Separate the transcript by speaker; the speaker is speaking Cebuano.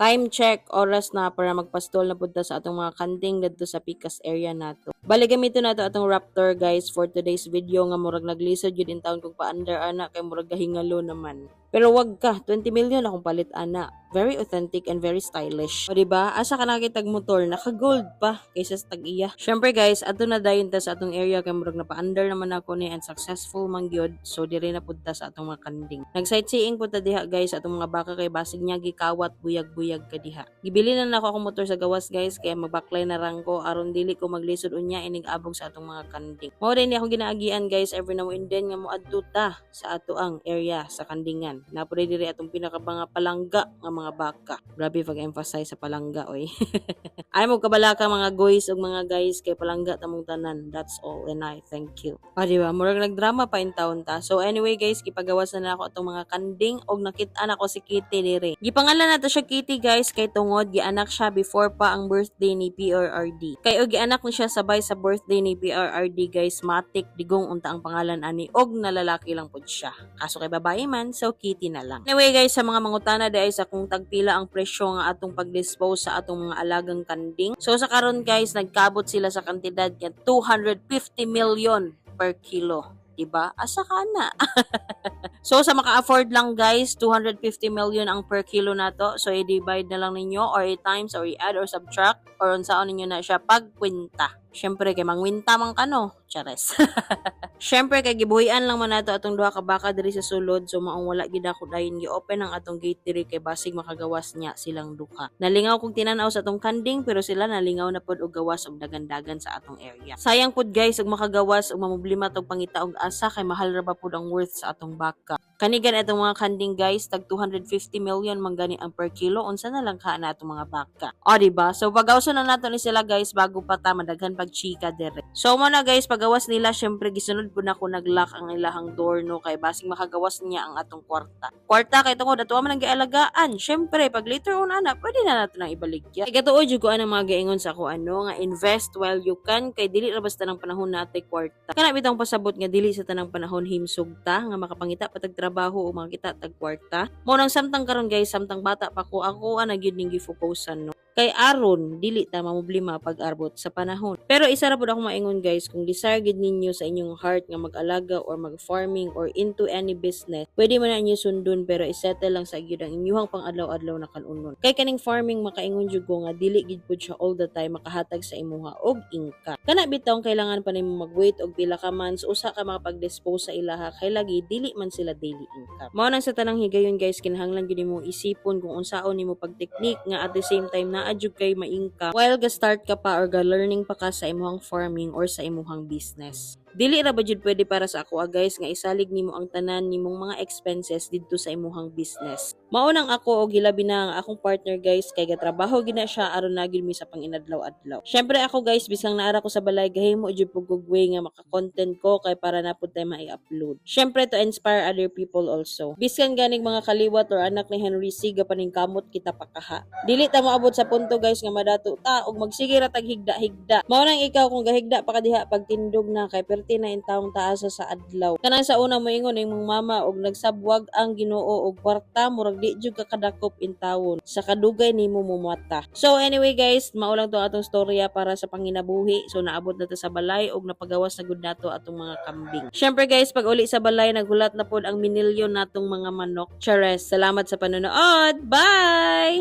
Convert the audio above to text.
Speaker 1: Time check, oras na para magpastol na pud ta sa atong mga kanding didto sa pikas area nato. Bali gamiton nato atong Raptor, guys, for today's video nga murag naglisod jud in town kog paandar ana kay murag gahingalo naman. Pero wag ka, 20 million akong palit ana. Very authentic and very stylish. O diba? Asa ka nakitag motor, naka-gold pa kaysa sa tag-iya. Syempre guys, adto na dayon ta sa atong area kay murag napaandar naman ako ni and successful man gyud. So dire na pud ta sa atong mga kanding. Nag-sightseeing pud ta diha, guys, sa atong mga baka kay basig niya gikawat buyag-buyag ka diha. Gibili na nako akong motor sa gawas, guys, kaya magbaklay na rang ko aron dili ko maglisod unya inig abog sa atong mga kanding. Mao rin akong ginaagian, guys, every now and then nga moadto ta sa ato ang area sa kandingan. Naa pud diri atong pinakabanga palangga nga mga baka. Grabe pag-emphasize sa palangga oy. Ay mo kabalaka mga guys ug mga guys kay palangga tamong tanan. That's all and I thank you. Ah, di ba? Murag nagdrama pa in town ta. So anyway guys, gipagawas na nako atong mga kanding og nakita nako si Kitty dire. Gipangalan nato siya Kitty, guys, kay tungod gianak siya before pa ang birthday ni PRRD. Kay og gianak ni siya sabay sa birthday ni PRRD, guys, matik digong unta ang pangalan ani og nalalaki lang pud siya. Kaso kay babae man, so Kitty na lang. Anyway guys, sa mga mangutana diay sa kung tagpila ang presyo nga atong pag-dispose sa atong mga alagang kanding. So sa karon guys, nagkabot sila sa kantidad nga 250 million per kilo. Diba? Asa ka na? So sa maka-afford lang guys, 250 million ang per kilo nato. So i-divide na lang ninyo or i-times or i-add or subtract or unsaon ninyo na siya pagkwenta. Syempre kay mangwinta man kano. Chares. Syempre kay gibuhian lang man nato atong duha ka baka diri sa sulod, so maong wala gid ako dayon gi-open ang atong gate diri kay basig makagawas niya silang duha. Nalingaw kog tinan-aw sa atong kanding pero sila nalingaw na pod og gawas og dagan-dagan sa atong area. Sayang pod guys og makagawas og mamoblima tog pangita og asa kay mahal ra ba pod ang worth sa atong baka. Kanigan atong mga kanding guys, tag 250 million man gani ang per kilo, unsa na lang ka na atong mga baka? O di ba? So pagawson na nato ni sila guys bago pa ta madaghan pag chika dire. So mo na guys, pagawas nila, syempre gisunod pud nako naglock ang ilahang door no kay basig makagawas niya ang atong kwarta. Kwarta kay tungod ato man ang gialagaan. Syempre pag later on ana, pwede na nato nang ibaligya. Kay katuo jud ko anang mga giingon sa ako ano nga invest while you can kay dili ra basta ng panahon natay kwarta. Kana bitong pasabot nga dili sa tanang panahon himsog ta nga makapangita pa tag trabaho o makita tag kwarta. Mo nang samtang karon guys, samtang bata pa ko, ako ana gyud ning gifocusan no. Kay aron dili ta mamoblima pag-arbot sa panahon. Pero isa ra pud ako maingon guys, kung desire gid ninyo sa inyong heart nga mag-alaga or mag-farming or into any business, pwede man na inyo sundon pero isettle lang sa gyud ang inyuhang pang-adlaw-adlaw na kanunon. Kay kaning farming, makaingon jud ko nga dili gid pud siya all the time makahatag sa imuha og income. Kana bitaw kailangan pa nimo mag-wait og pila ka months usa ka makapag-dispose sa ilaha kay lagi dili man sila daily income. Mao nang sa tanang higayon guys, kinahanglan gyud nimo isipon kung unsaon nimo pag-technique nga at the same time naa jud kay ma-income while ga-start ka pa or ga-learning pa ka sa imuhang farming or sa imuhang business. Dili ra ba jud pwede para sa ako ah, guys, nga isalig nimo ang tanan nimong mga expenses didto sa imuhang business. Mao nang ako og hilabi na ang akong partner guys, kay gatrabaho gina siya aron na gyud mi sa panginadlaw-adlaw. Syempre ako guys, bisang naara ko sa balay, gahimo jud pud kog way nga maka-content ko kay para na pud tay mai-upload. Syempre to inspire other people also. Biskan ganing mga kaliwat or anak ni Henry Sy gapaningkamot kita pakaha. Dili ta moabot sa punto guys nga madato ta og magsige ra tag higda-higda. Mao nang ikaw kung gahigda pa ka diha, pagtindog na kay perti na intawong taasa sa adlaw. Kanang sa una moingon imong mama og nagsabwag ang Ginoo og kwarta, murag di jud ka kadakop intawon sa kadugay nimo mumata. So anyway guys, mao lang to atong storya para sa panginabuhi. So naabot na ta sa balay og napagawas na gud nato atong mga kambing. Syempre guys, pag uli sa balay, naghulat na pod ang minilyon natong mga manok. Chares, salamat sa panonood. Bye!